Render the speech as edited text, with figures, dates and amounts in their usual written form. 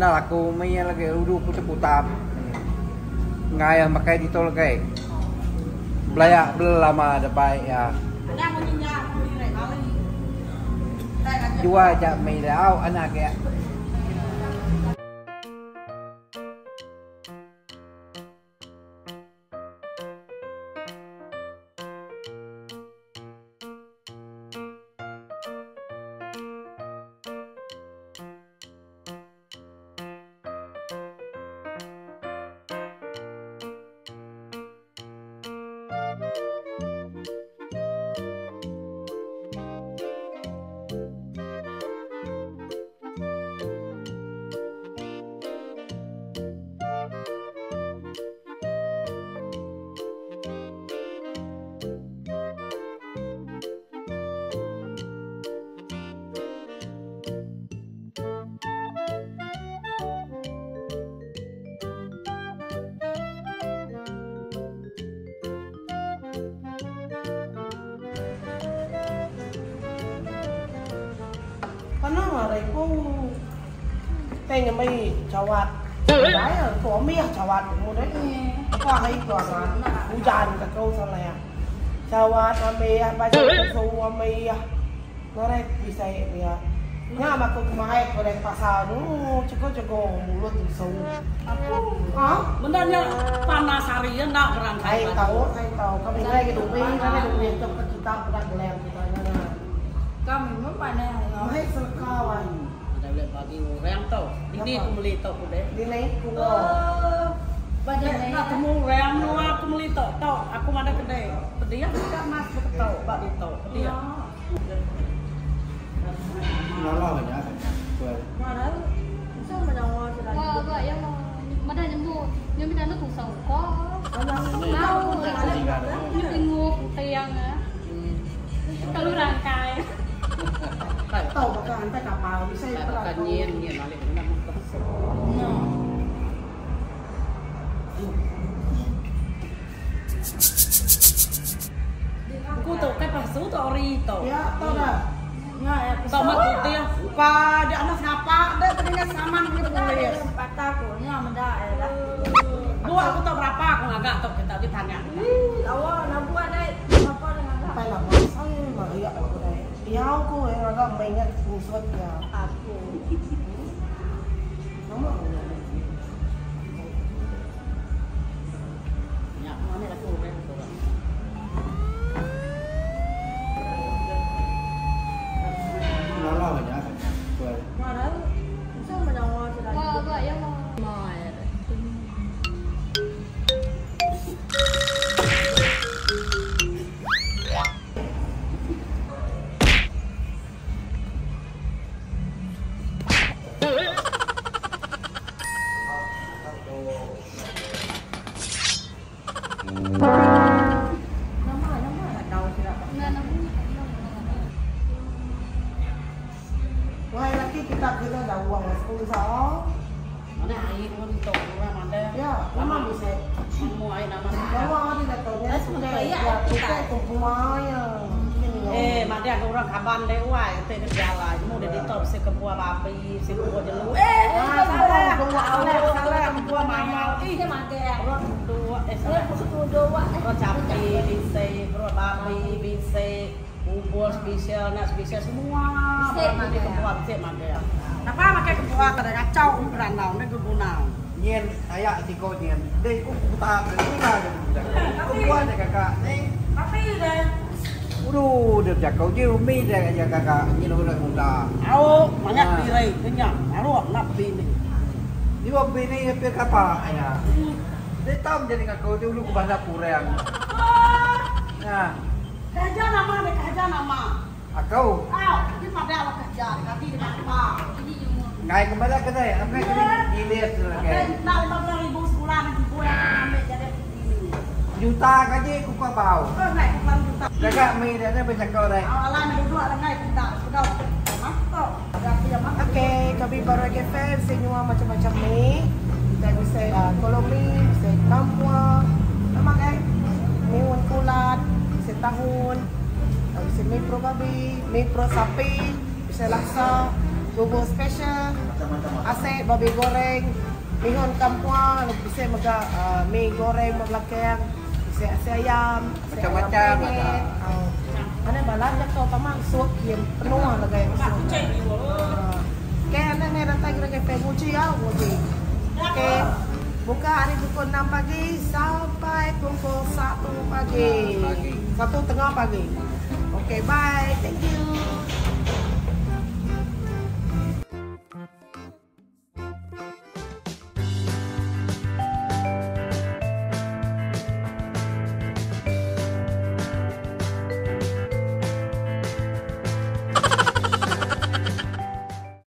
Enda laku mih iya lagi udu kutap-kutap. Enggai makai ditu lagi. Belaya belama da bai iya. Jual aja mih da au anak iya. Benda nya panas hari iya enda berangkai batu. Bagi orang tu. Dini ku meli tu ku deh. Enda temu orang menua aku meli tu. Tu aku madah kedai. Pediah mega mas beketu ba ditu. Pediah. Ku tu kai pasu tu ori tu. Ya, tu dah. Tu amat putih. Uka dia anak sengapa dek tadi saman ke polis. Dua aku tu berapa aku ngaga tu kita kita tanya. Sampai lama sang Maria aku dai. Ya aku yang ngaga mengingat kusut ya. Aku. Nama aku. Nya mana aku orang tu. Wahai laki kita kena dah uang sponsor. Mana air pun untuk orang ada. Ya, nama bisa. Semua air nama. Nama ada dah tahu ni. Ya, kita kumpul ya. Eh, mak dia orang kaban deh wai, te ke jalan. Mu dia ditop si kebuah babi, si kebuah jelu. Eh, salah, salah, salah, kebuah mayau. Ih, dua, eh, salah. Bro capi, bise, bro babi, bise, bubur spesial, nak spesial semua. Bisi kebuah bisi mak dia. Napa makai kebuah kada kacau berandau ni guna. Nyen ayak siko nyen. Dei ku kuta ke kuna je Kebuah dia kakak ni. Tapi deh. Udu dia cakap je umi dia aja kakak nyen udah muda. Au, banyak pilih kenyang. Baru nak bini. Dia bini hampir kapa ayah. Dia tahu menjadi kakak dia ulu ke bahasa kurang. Nah. Kerja nama dia kerja nama. Aku. Au, di pada awak kerja, kaki di apa? Ngai kemana kedai? Apa kedai? Gilis lagi. Nak 15,000 sebulan ibu yang ambil jadi begini. Juta gaji ku kau bau. Oh, naik bukan juta. Kakak mi dia ni bercakap dah. Alah, nak duduk ada naik kita sudah. Masuk. Okay, kami baru lagi fam, semua macam-macam ni. Kita bisa kolomi, bisa kampua, nama kan? Mi kulat, bisa tahun, bisa mi pro babi, mi pro sapi, bisa laksa. Bubur special, asek babi goreng, mihun kampua lalu bisi mega mi goreng ba belakang, bisi asi ayam, asi ayam Macam-macam penyet. ada. Au. Anang bala jako tama sup kin penuh ngagai sup. Okay anang meh datai ngagai cafe nguji au nguji. Okay. Buka ari pukul 6 pagi sampai pukul 1 pagi. Pagi. 1 tengah pagi. Okay bye. Thank you.